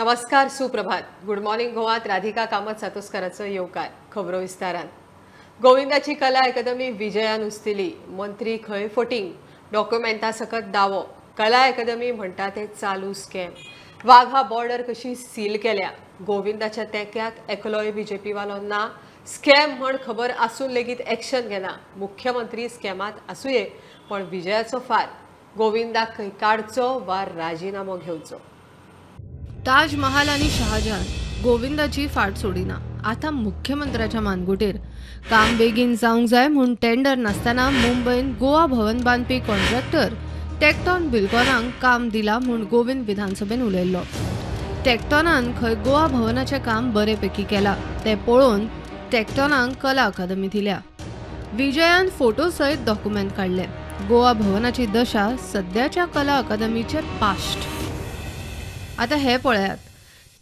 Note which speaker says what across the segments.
Speaker 1: नमस्कार, सुप्रभात. Good morning गोवात Radhika Kamat सातोस्कराचो येवकार. खबरो विस्तारान. गोविंदाची कला अकादमी विजयान उस्तिली. मंत्री खंय फटींग, डॉक्युमेंटा सकत दावो. कला अकादमी म्हणटा ते चालू स्कॅम. वाघा बॉर्डर कशी सील केल्या. गोविंदाच्या तेंक्याक एकलोय बीजेपी वालो ना. स्कॅम म्हण खबर आसून लेगीत एक्शन घेना. मुख्यमंत्री स्कॅमात आसुये, पण विजयाचो फार. गोविंदाक खंय काडचो वा राजीनामो घेवचो.
Speaker 2: ताजमहाल आणि शहाजहान गोविंदाची फाट सोडिना. आता मुख्यमंत्र्याच्या मानगुटेर काम बेगीन जावंक जाय म्हूण टेंडर नासतना मुंबयन गोवा भवन बांदपी कॉन्ट्रॅक्टर टेक्टॉन बिल्कॉनाक काम दिला म्हूण गोविंद विधानसभेन उलयल्लो. टेक्टॉनान खंय गोवा भवनाचें काम बरे पैकी केलां तें पळोवन टेक्टॉनाक कला अकादमी दिल्या. विजयान फोटो सयत डॉक्युमेंट काडले. गोवा भवनाची दशा सद्याच्या कला अकादमीचे पास्ट. आता हे पळयात.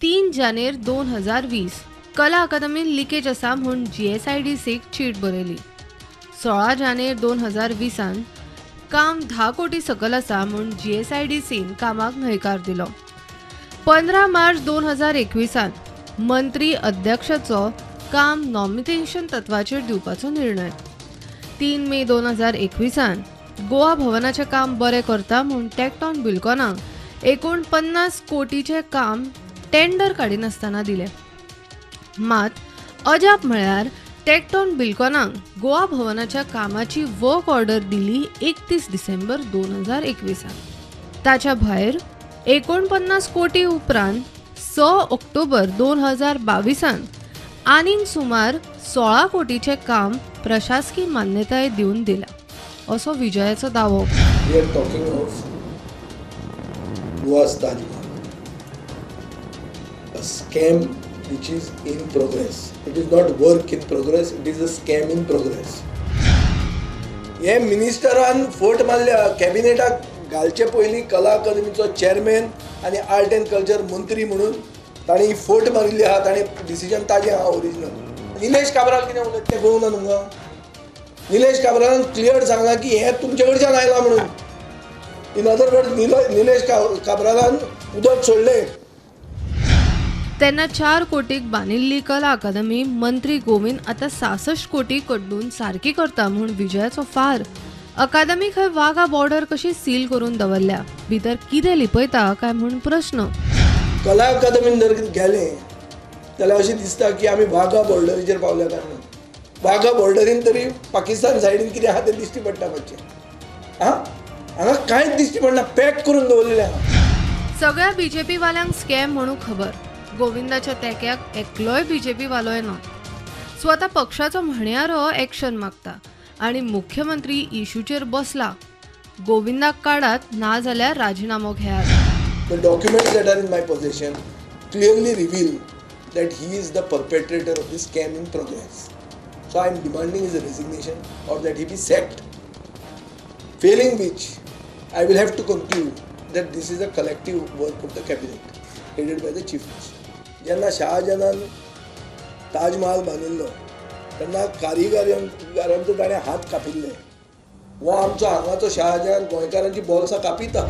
Speaker 2: 3 जानेर 2020 कला अकादमीन लिकेज आसा म्हूण GSIDCक चीट बरयली. 16 जानेर 2020 काम 10 कोटी सकल आसा म्हूण GSIDCन कामाक न्हयकार दिलो. 15 मार्च 2021 मंत्री अध्यक्षाचो काम नॉमिनेशन तत्वाचेर दिवपाचो निर्णय. 3 मे 2021 गोवा भवनाचें काम बरें करता म्हूण टेक्टॉन बिल्कॉनाक 49 कोटीचें काम टेंडर काडिनासतना दिलें. मात अजाप म्हळ्यार टेक्टॉन बिल्कॉनाक गोवा भवनाच्या कामाची वर्क ऑर्डर दिली 31 डिसेंबर 2021. ताच्या भायर 49 कोटी उपरांत 6 ऑक्टोबर 2022 आनीक सुमार 16 कोटीचें काम प्रशासकी मान्यताय दिवन दिला असो विजयाचो दावो.
Speaker 3: Goa's Taj Mahal, a scam which is in progress. It is not work in progress, it is a scam in progress. हे मिनिस्टरान फट मारल्या. कॅबिनेटाक घालचे पयलीं कला अकादमीचो चेअरमॅन आनी आर्ट एंड कल्चर मंत्री म्हणून तांणी फट मारिल्ली आहा. ताणें डिसिजन ताजें आहा ओरिजिनल. निलेश काब्राल कितें उलयता तें कळूंक ना तुमकां. निलेश काब्रालान क्लियर सांगलां की हें तुमचे कडच्यान आयलां म्हणून. इन अदर वर्ड निलेश काब्रालान उदक सोडलें.
Speaker 2: तेन्ना 4 कोटीक बांदिल्ली कला अकादमी मंत्री गोविंद आतां 66 कोटी कडून सारकी करता म्हूण विजयाचो फार. अकादमी खंय वाघा बॉर्डर कशी सील करून दवरल्या, भितर कितें लिपयता काय म्हूण प्रश्न.
Speaker 3: कला अकादमीन जर गेलें जाल्यार अशें दिसता की आमी वाघा बॉर्डरीचेर पावल्या काय म्हणून. वाघा बॉर्डरीन तरी पाकिस्तान सायडीन कितें आहा तें दिश्टी पडटा मातशें. आं, हांगा कांयच दिश्टी पडना, पॅक करून दवरलेलें आहा.
Speaker 2: सगळ्या बीजेपी वाल्यांक स्कॅम म्हणून खबर. गोविंदाच्या तेक्याक एकलोय बीजेपी वालोय ना. स्वता पक्षाचो म्हणयारो एक्शन मागता आनी मुख्यमंत्री इशूचेर बसला. गोविंदाक काडात ना जाल्यार राजीनामो घेयात.
Speaker 3: The documents that are in my possession clearly reveal that he is the perpetrator of this scam in progress. So I am demanding his resignation or that he be sacked. Failing which, I will have to conclude that this is a collective work of the cabinet headed by the chief minister. जेन्ना शहाजहानान ताजमहाल बांदिल्लो तेन्ना कारिगरांचो ताणें हात कापिल्ले. हो आमचो हांगाचो शहाजहान गोंयकारांची बोल्सां कापिता.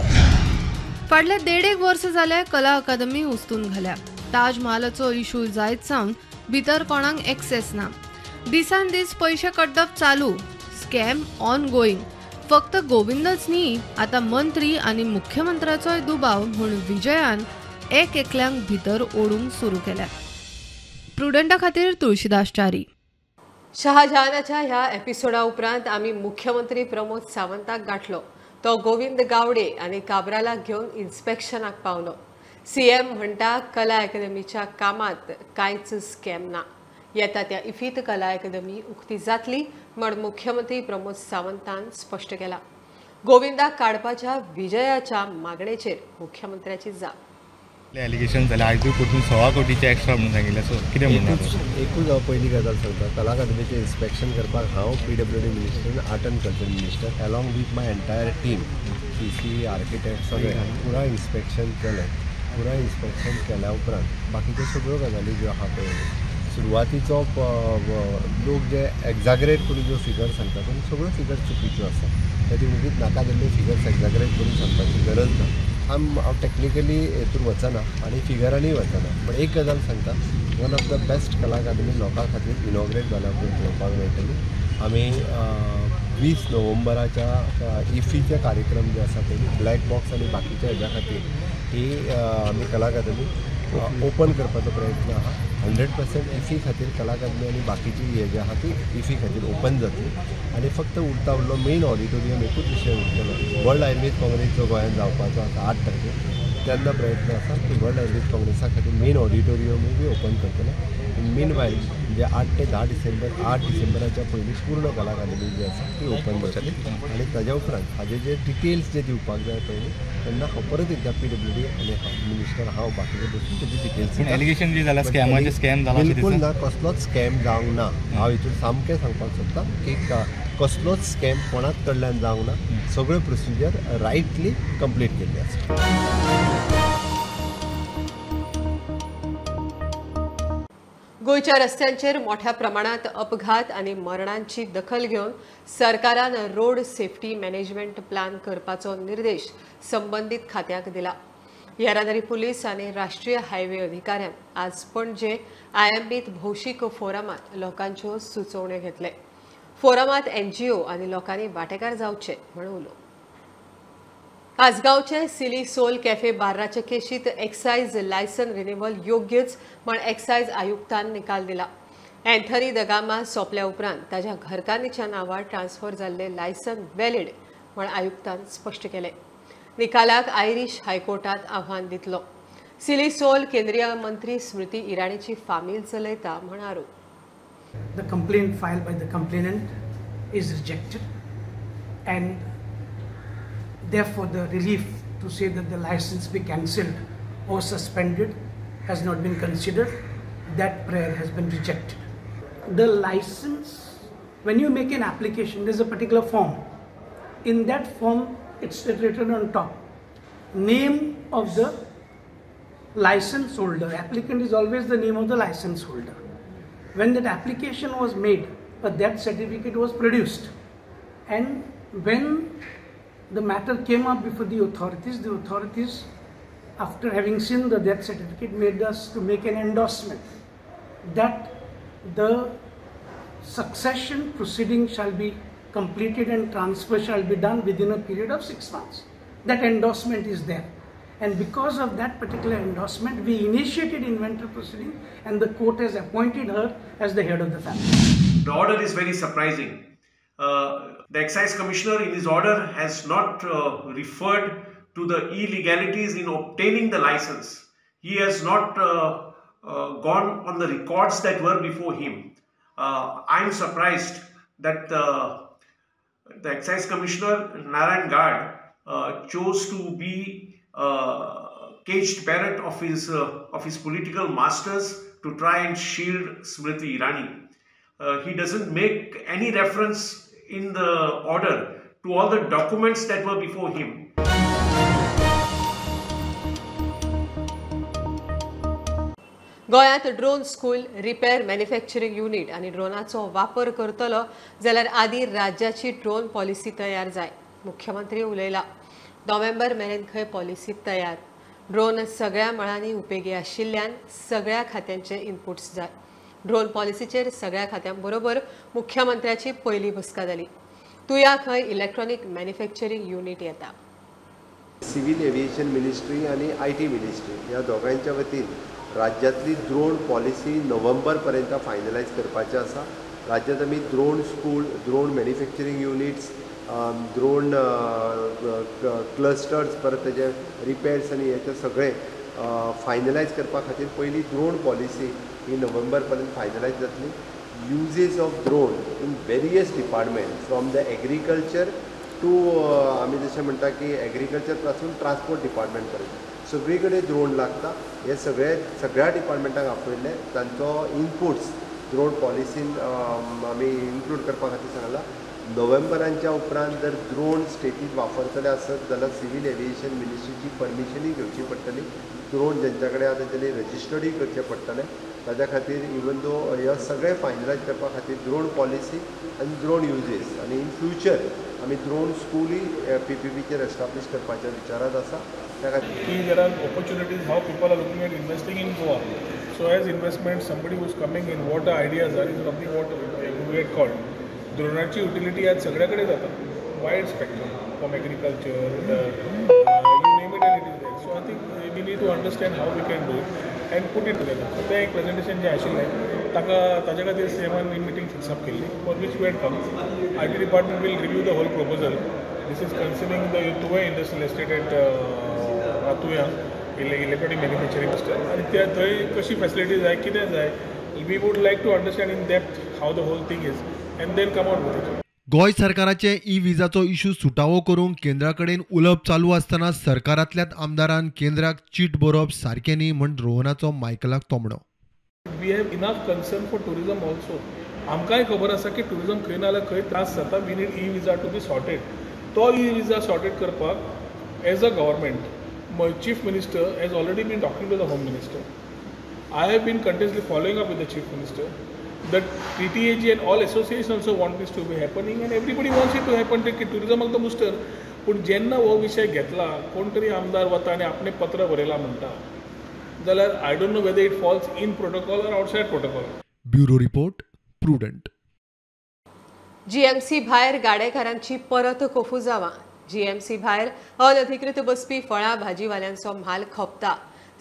Speaker 2: फाटल्या 1.5 वर्स जाल्यार कला अकादमी उस्तून घाल्या. ताजमहालाचो इशू जायत सावन भितर कोणाक एक्सेस ना. दिसान दीस पयशे कड्डप चालू, स्कॅम ऑन गोईंग. फक्त गोविंदच न्ही, आतां मंत्री आनी मुख्यमंत्र्याचोय दुबाव म्हूण विजयान एक एकल्यांक भितर ओडूंक सुरू केल्या. प्रुडंटा खातीर तुळशीदास च्यारी.
Speaker 1: शहाजहानाच्या ह्या एपिसोडा उपरांत आमी मुख्यमंत्री प्रमोद सावंताक गाठलो. तो गोविंद गावडे आनी काब्रालाक घेवन इन्स्पेक्शनाक पावलो. सीएम म्हणटा कला अकादमीच्या कामात कांयच स्कॅम ना. येता त्या इफीत कला अकादमी उक्ती जातली म्हण मुख्यमंत्री प्रमोद सावंतान स्पश्ट केला. गोविंदाक काडपाच्या विजयाच्या मागणेचेर मुख्यमंत्र्याची जाप.
Speaker 4: एलिगेशन जालें आयजूय परतून 1.25 कोटीचे एक्स्ट्रा म्हणून सांगिल्लें. सो कितें म्हणटा?
Speaker 5: एकूच हांव पयली गजाल सांगता. कला अकादमीचें इन्स्पेक्शन करपाक हांव PWD minister, art and culture minister along with my entire team, PC, architect सगळें पुराय इन्स्पेक्शन केलें. पुराय इन्स्पेक्शन केल्या उपरांत बाकीच्यो सगळ्यो गजाली ज्यो आहा पळय सुरवातीचो लोक जे एग्जागरेट करून ज्यो फिगर सांगता त्यो सगळ्यो फिगर चुकीच्यो आसा. ताची वगीत नाका जाल्ल्यो फिगर्स एग्जागरेट करून सांगपाची गरज ना. हांव टॅक्निकली हेतून वचना आनी फिगरांनी वचना, पण एक गजाल सांगता, वन ऑफ the best कला अकादमी लोकां खातीर इनॉग्रेट जाल्या उपरांत पळोवपाक मेळटली. आमी 20 नोव्हेंबराच्या इफीचे कार्यक्रम जे आसा पयली ब्लॅक बॉक्स आनी बाकीच्या हेज्या खातीर ही आमी कला अकादमी ओपन करपाचो प्रयत्न आहा. 100% इफी खातीर कला अकादमी आनी बाकीची हे जे आहा ती इफी खातीर ओपन जातली आनी फक्त उरता उरलो मेन ऑडिटोरियम एकूच विशय उरतलो. वर्ल्ड आयुर्वेद काँग्रेस जो गोंयांत जावपाचो आसा 8 तारखेर, तेन्ना प्रयत्न आसा की वर्ल्ड आयुर्वेद काँग्रेसा खातीर मेन ऑडिटोरियमूय बी ओपन करतले. मीन वायल म्हणजे 8 ते 10 डिसेंबर, 8 डिसेंबराच्या पयलीं पूर्ण कला अकादमी जी आसा ती ओपन जातली आनी ताज्या उपरांत हाजे जे डिटेल्स जे दिवपाक जाय पयलीं तेन्ना हांव परत एकदां PWD आनी मिनिस्टर हांव बाकीचे बसून तेजी डिटेल्स.
Speaker 4: एलिगेशन जे जाला स्कॅमाचे, स्कॅम जाला
Speaker 5: बिलकुल ना, कसलोच स्कॅम जावंक ना. हांव हितून सामकें सांगपाक सोदता की कसलोच स्कॅम कोणाच कडल्यान जावंक ना, सगळ्यो प्रोसिजर रायटली कंप्लीट केल्ली आसा.
Speaker 1: गोंयच्या रस्त्यांचेर मोठ्या प्रमाणात अपघात आनी मरणांची दखल घेवन सरकारान रोड सेफ्टी मॅनेजमेंट प्लान करपाचो निर्देश संबंदीत खात्याक दिला. येरादारी पुलीस आनी राष्ट्रीय हायवे अधिकाऱ्यान आज पणजे IMBत भौशीक फोरमात लोकांच्यो सुचोवण्यो घेतले. फोरमात NGO आनी लोकांनी वांटेकार जावचे म्हूण उलो. आसगांवचे सिली सोल कॅफे बार्राचे केशीत एक्सायज लायसन रिन्युअल योग्यच म्हण एक्सायज आयुक्तान निकाल दिला. अँथनी दगामा सोंपल्या उपरांत ताज्या घरकान्नीच्या नांवार ट्रान्सफर जाल्ले लायसन व्हॅलिड म्हण आयुक्तान स्पश्ट केलें. निकालाक आयरीश हायकोर्टात आव्हान दितलो. सिली सोल केंद्रीय मंत्री स्मृती इराणीची फामील चलयता म्हण आरोप.
Speaker 6: The complaint filed by the complainant is rejected and therefore the relief to say that the license be cancelled or suspended has not been considered. That prayer has been rejected. The license, when you make an application, there's a particular form. In that form, it's written on top, name of the license holder. Applicant is always the name of the license holder. When that application was made, a death certificate was produced, and when the matter came up before the authorities, after having seen the death certificate, made us to make an endorsement that the succession proceeding shall be completed and transfer shall be done within a period of 6 months. That endorsement is there. And because of that particular endorsement, we initiated inventory proceeding and the court has appointed her as the head of the family.
Speaker 7: The order is very surprising. The excise commissioner in his order has not referred to the illegalities in obtaining the license. He has not gone on the records that were before him. I am surprised that the excise commissioner Narayan Gad chose to be caged parrot of his political masters to try and shield Smriti Irani. He doesn't make any reference in the order to all the documents that were before him.
Speaker 1: गोंयांत drone school, repair manufacturing unit आनी ड्रोनाचो वापर करतलो जाल्यार आदी राज्याची drone policy तयार जाय, मुख्यमंत्री उलयला. नोव्हेंबर मेरेन खंय पॉलिसी तयार. ड्रोन सगळ्या मळांनी उपेगी आशिल्ल्यान सगळ्या खात्यांचे इनपुट्स जाय. ड्रोन पॉलिसीचेर सगळ्या खात्यां बरोबर मुख्यमंत्र्याची पयली बसका जाली. तुया खंय इलेक्ट्रॉनिक मॅन्युफॅक्चरींग युनिट येता.
Speaker 5: सिव्हिल एव्हिएशन मिनिस्ट्री आनी IT ministry ह्या दोगांयच्या वतीन राज्यांतली ड्रोन पॉलिसी नोव्हेंबर पर्यंत फायनलायज करपाची आसा. राज्यांत आमी drone school, drone manufacturing units, drone clusters, परत तेजे रिपेर्स आनी हेचे सगळे फायनलायज करपा खातीर पयली ड्रोन पॉलिसी ही नोव्हेंबर पर्यंत फायनलायज जातली. Uses of drone in various department from the agriculture to आमी जशें म्हणटा की एग्रीकल्चर पासून ट्रान्सपोर्ट डिपार्टमेंट पर्यंत सगळी कडेन ड्रोन लागता. हे सगळे सगळ्या डिपार्टमेंटाक आपयल्ले, तांचो इनपुट्स ड्रोन पॉलिसीन आमी इन्क्लूड करपा खातीर सांगला. नोव्हेंबरांच्या उपरांत जर ड्रोन स्टेटीत वापरतले आसत जाल्यार सिव्हील एविएशन मिनिस्ट्रीची परमिशनूय घेवची पडटली. ड्रोन जेंच्या कडेन आसा तेंच्यांनी रजिस्टर्डूय करचें पडटलें. ताच्या खातीर इवन दो हे सगळें फायनलायज करपा खातीर ड्रोन पॉलिसी आनी ड्रोन युजेस आनी इन फ्युचर आमी ड्रोन स्कूलूय पीपीपीचेर एस्टाब्लीश करपाच्या विचारांत आसा. त्या खातीर
Speaker 8: की there are opportunities how people are looking at investing in Goa. So as investment somebody who is coming in what the ideas are is something what we had called. ड्रोनाची utility आज सगळ्या कडेन जाता, wide spectrum from agriculture, you name it and it is there. So I think we need to understand how we can do it and put it together. So तें एक presentation जें आशिल्लें ताका ताच्या खातीर सीएमान मिटींग फिक्स अप केल्ली for which we had come. I T department will review the whole proposal. This is concerning the Tuem industrial estate at Ratuya electronic manufacturing cluster आनी त्या थंय कशी फॅसिलिटी जाय, कितें जाय, we would like to understand in depth how the whole thing is and then come out with it.
Speaker 9: Goa सरकाराचे E विजाचो issue सुटावो करूंक केंद्रा कडेन उलोवप चालू आसतना सरकारांतल्याच आमदारान केंद्राक चीट बरोवप सारकें न्ही म्हण रोहनाचो मायकलाक तोमणो.
Speaker 8: We have enough concern for tourism also. आमकांय खबर आसा की टुरिजम खंय ना जाल्यार खंय त्रास जाता. We need e visa to be sorted. तो ई विजा सॉर्टेड करपाक as a government chief minister has already been talking to the home minister. I have been continuously following up with the chief minister. The TTAG and all associations also want this to be happening and everybody wants it to happen. की टुरिजमाक तो booster. पूण जेन्ना हो विशय घेतला कोण तरी आमदार वता आनी आपणें पत्र बरयलां म्हणटा जाल्यार I don't know whether it falls in protocol or outside protocol.
Speaker 9: Bureau report, Prudent.
Speaker 1: GMC भायर गाडेकारांची परत कोफुजावां. जीएमसी भायर अनधिकृत बसपी फळां भाजीवाल्यांचो म्हाल खपता.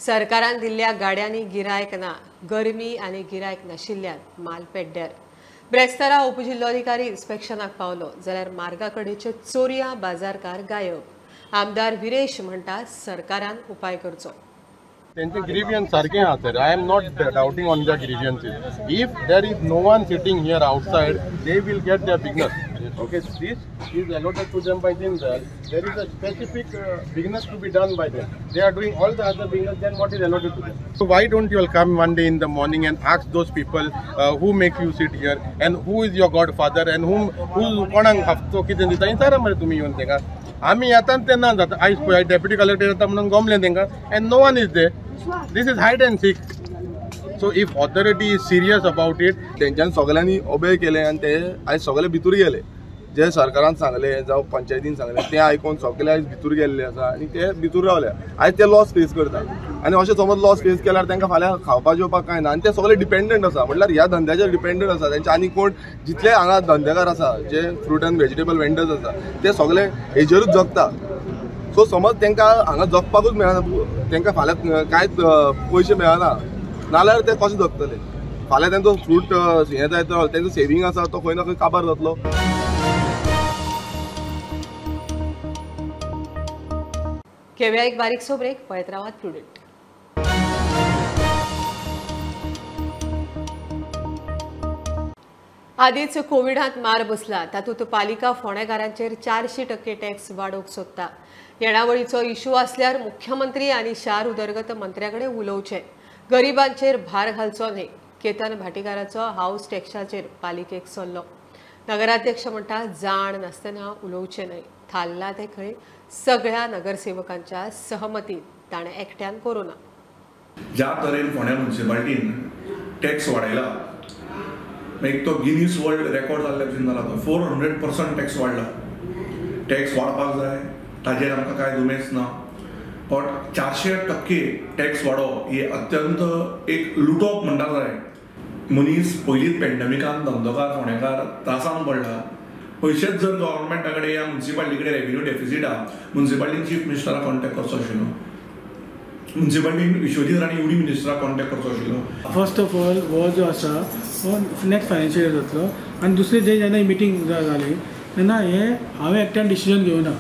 Speaker 1: सरकारान दिल्ल्या गाड्यांनी गिरायक ना. गरमी आनी गिरायक नाशिल्ल्यान माल पेड्ड्यार. ब्रेस्तारा उपजिल्लोधिकारी इन्स्पेक्शनाक पावलो जाल्यार मार्गाकडेचे चोरयां बाजारकार गायब. आमदार विरेश म्हणटा सरकारान उपाय करचो.
Speaker 10: तेंचे ग्रीवियन्स सारकें आहा sir. I am not doubting on the grievances. If there is no one sitting here outside they will get their business. Okay, this is allotted to them by themselves. There is a specific business to be done by them. They are doing all the other business than what is allotted to them. So why don't you all come one day in the morning and ask those people who make you sit here and who is your godfather and whom who कोणाक हफ्तो कितें दिता विचारा मरे तुमी येवन तेंका. आमी येता तेन्ना जाता. आयज पळय डेप्युटी कलेक्टर येता म्हणून गोमले तेंका and no one is there. This is hide and seek. So if authority is serious about it,
Speaker 11: तेंच्यान सगळ्यांनी ओबे केले आनी ते आयज सगळे भितूर गेले. जे सरकारान सांगले जावं पंचायतीन सांगले ते आयकून सगळे आयज भितूर गेल्ले आसा आनी ते भितूर रावले. आयज ते लॉस फेस करता आनी अशें समज लॉस फेस केल्यार तांकां फाल्यां खावपा जेवपाक कांय ना आनी ते सगळे डिपेंडंट आसा. म्हटल्यार ह्या धंद्याचेर डिपेंडंट आसा. तेंचे आनी कोण जितले हांगा धंदेकार आसा जे फ्रूट आनी वेजिटेबल वेंडर्स आसा ते सगळे हेजेरूच जगता. सो समज तांकां हांगा जगपाकूच मेळना, तांकां फाल्यां कांयच पयशे मेळना नाल्यार ते कशे जगतले? फाल्यां तेंचो फ्रूट हें जायत तेंचो सेवींग आसा तो खंय ना खंय काबार जातलो.
Speaker 1: घेवया एक बारीकसो ब्रेक. पळयत रावात प्रुडंट. आदींच कोविडांत मार बसला तातूंत पालिका फोंडेकारांचेर 400% टॅक्स वाडोवंक सोदता. येणावळीचो इशू आसल्यार मुख्यमंत्री आनी शार उदरगत मंत्र्या कडेन उलोवचें. गरिबांचेर भार घालचो न्हय. केतन भाटीकाराचो हावस टॅक्साचेर पालिकेक सल्लो. नगराध्यक्ष म्हणटा जाण नासतना उलोवचें न्हय. थारला तें खंय सगळ्या नगरसेवकांच्या सहमतीन ताणें एकट्यान करूं ना.
Speaker 12: ज्या तरेन फोंड्या म्युनिसिपालिटीन टॅक्स वाडयला, एक तो गिनीज वर्ल्ड रेकॉर्ड जाल्ल्या भशेन जाला. तो 400% टॅक्स वाडला. टॅक्स वाडपाक जाय ताजेर आमकां कांय दुमेस ना, बट 400% टॅक्स वाडोवप हे अत्यंत एक लुटोप म्हणटा जाय. मनीस पयलींच पेंडमिकान धंदोकार फोंडेकार त्रासान पडला. पयशेच जर गव्हर्मेंटा कडेन या म्युनिसिपालिटी कडेन रेवेन्यू डेफिसीट आहा, म्युनिसिपालिटीन चीफ मिनिस्टराक कॉन्टेक्ट करचो आशिल्लो, म्युनिसिपालिटीन विश्वजीत राणे युडी मिनिस्टराक कॉन्टेक्ट करचो आशिल्लो.
Speaker 13: फर्स्ट ऑफ ऑल हो जो आसा हो नेक्स्ट फायनान्शियल इयर जातलो. आनी दुसरें जे जेन्ना मिटींग जाली तेन्ना हें हांवें एकट्यान डिसिजन घेवना.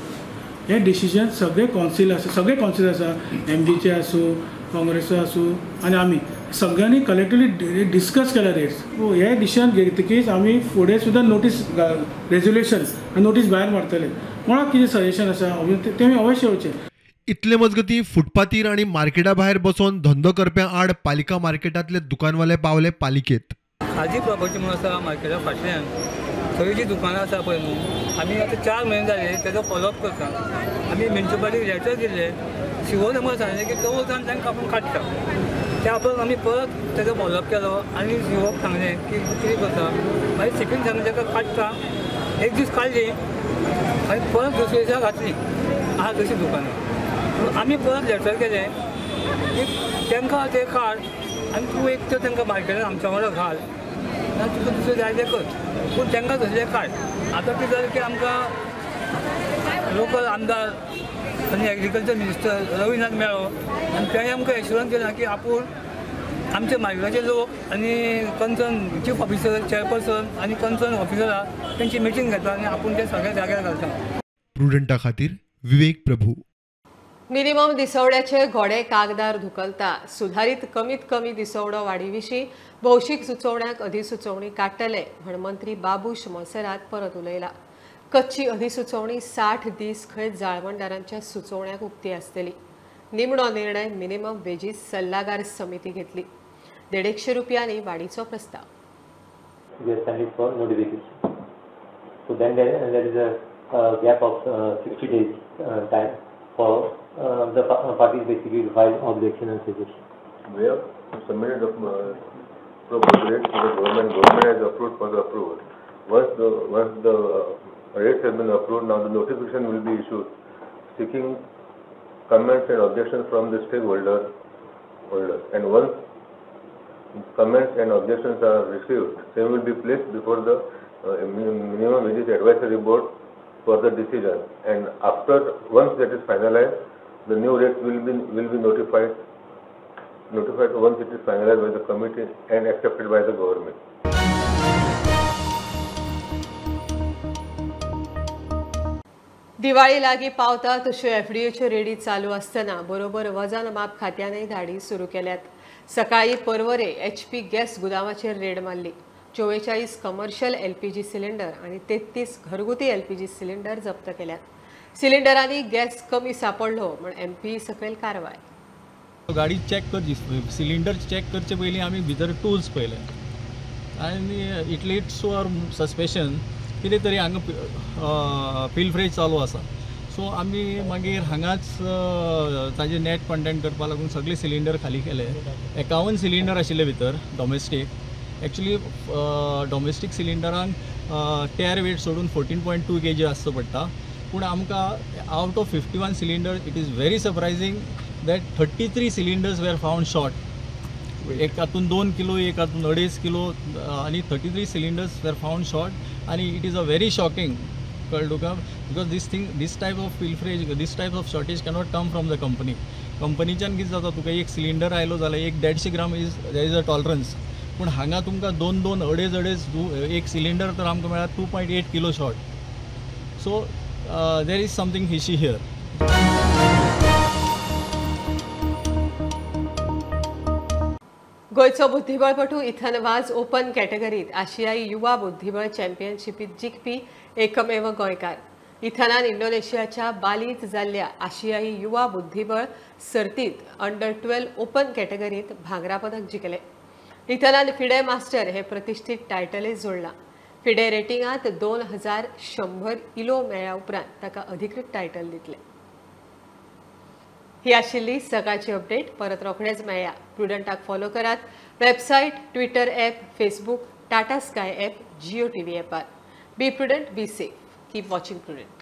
Speaker 13: हें डिसिजन सगळे कौन्सिल आसा, सगळे कौन्सिल आसा, एमजीचे आसूं, काँग्रेसचो आसूं आनी आमी सगळ्यांनी कलेक्टिवली डिस्कस केला रेट्स. हे डिसिजन घेतकीच आमी फुडें सुद्दां नोटीस रेजोल्युशन नोटीस भायर मारतले. कोणाक कितें सजेशन आसा तें आमी अवश्य येवचें.
Speaker 9: इतले मजगती फुटपाथीर आनी मार्केटा भायर बसून धंदो करप्यां आड पालिका मार्केटांतले दुकानवाले पावले पालिकेत.
Speaker 14: खाजी प्रॉपर्टी म्हणून आसा मार्केटा फाटल्यान, थंय जी दुकानां आसा पळय न्हू, आमी आतां 4 म्हयने जाले तेजो फॉलोअप करता. आमी म्युनिसिपालिटीक लेटर दिल्ले, शिवोन आमकां सांगलें की चवथ तांकां आपूण काडटा. त्या उपरांत आमी परत तेजो फॉलोअप केलो आनी शिवोक सांगलें की कितें करता. मागीर सीपीन सांगलें ताका काडटा, एक दीस काडली आनी परत दुसरे दिसा घातली आहा तशी दुकानां. आमी परत लेटर केलें की तांकां ते काड आनी तूं एक तर तांकां मार्केटान आमच्या वांगडा घाल ना तुका दुसरें जाय तें कर, पूण तांकां तसलें काड. आतां कितें जालें की आमकां लोकल आमदार आनी एग्रीकल्चर मिनिस्टर रवी नायक मेळ्ळो आनी ताणें आमकां एश्युरन्स दिलां की आपूण आमचे मार्केटाचे लोक आनी कन्सर्न चीफ ऑफिसर, चेअरपर्सन आनी कन्सर्न ऑफिसर तेंची मिटींग घेता आनी आपूण ते सगळ्या जाग्यार घालता.
Speaker 9: प्रुडंटा खातीर विवेक प्रभू.
Speaker 1: मिनिमम दिसवड्याचे घोडे कागदार धुकलता. सुधारित कमीत कमी दिसवडो वाडी विशीं भौशीक सुचोवण्यांक अधिसुचोवणी काडटले म्हण मंत्री बाबूश मोन्सेरात परत उलयला. कच्ची अधिसुचोवणी 60 दीस खंय जाळवणदारांच्या सुचोवण्यांक उक्ती आसतली. निमणो निर्णय मिनिमम वेजीस सल्लागार समिती घेतली. 150 रुपयांनी वाडीचो प्रस्ताव.
Speaker 15: So then there is a gap of 60 days time for the parties basically to file objection and suggestion.
Speaker 16: We have submitted the proposed rates to the government. Government has approved for the approval. Once the rates have been approved, now the notification will be issued seeking comments and objections from the stakeholders. And once comments and objections are received, they will be placed before the Minimum Wages Advisory Board for the decision. And after once that is finalized, the new rates will be notified once it is finalized by the committee and accepted by the government.
Speaker 1: Diwali लागी पावता तश्यो एफडीएच्यो ready चालू आसतना बरोबर वजन माप खात्यानय धाडी सुरू केल्यात. सकाळी पर्वरे एचपी गॅस गुदामाचेर रेड मारली. 44 कमर्शियल एलपीजी सिलिंडर आणि 33 घरगुती एलपीजी सिलिंडर जप्त केल्यात. सिलिंडरांनी गॅस कमी सापडलो म्हण एमपी सकयल कारवाय.
Speaker 17: गाडी चॅक करची, सिलिंडर चॅक करचे पयलीं आमी भितर टूल्स पळयले आनी it leads to our suspicion कितें तरी हांगा पिलफ्रेज चालू आसा. सो आमी मागीर हांगाच ताजे नॅट कंटेंट करपा लागून सगळे सिलिंडर खाली केले. 51 सिलिंडर आशिल्ले भितर डोमेस्टीक. एक्चुली डोमेस्टीक सिलिंडरांक टेर वेट सोडून 14.2 kg आसचो पडटा, पूण आमकां out of 51 cylinder it is very surprising that 33 cylinders were found short. एक हातून 2 किलो, एक हातून 2.5 किलो आनी 33 सिलिंडर्स वेर फावंड शॉर्ट. आनी it is a very shocking, कळ्ळें तुका, because this thing, this type of pilferage, this type of shortage cannot come from the company. कंपनीच्यान कितें जाता, तुका एक सिलिंडर आयलो जाल्यार एक 150 gram is there is a tolerance, पूण हांगा तुमकां 2 2 2.5 2.5 एक सिलिंडर तर आमकां मेळ्ळा 2.8 kilo short. So there is something fishy here.
Speaker 1: गोंयचो बुद्धिबळपटू इथन वाज ओपन कॅटेगरीत आशियाई युवा बुद्धिबळ चॅम्पियनशिपीत जिखपी एकमेव गोंयकार. इथनान इंडोनेशियाच्या बालीत जाल्ल्या आशियाई युवा बुद्धिबळ सर्तीत अंडर 12 ओपन कॅटेगरीत भांगरा पदक जिखले. इथनान फिडे मास्टर हे प्रतिष्ठित टायटलय जोडला. फिडे रेटिंगात 2100 इलो मेळ्ळ्या उपरांत ताका अधिकृत टायटल दितले. ही आशिल्ली सकाळची अपडेट. परत रोखडेच मेळया. प्रुडंटाक फॉलो करात website, Twitter app, Facebook, Tata Sky app, Jio TV ॲपार. Be prudent, be safe, keep watching Prudent.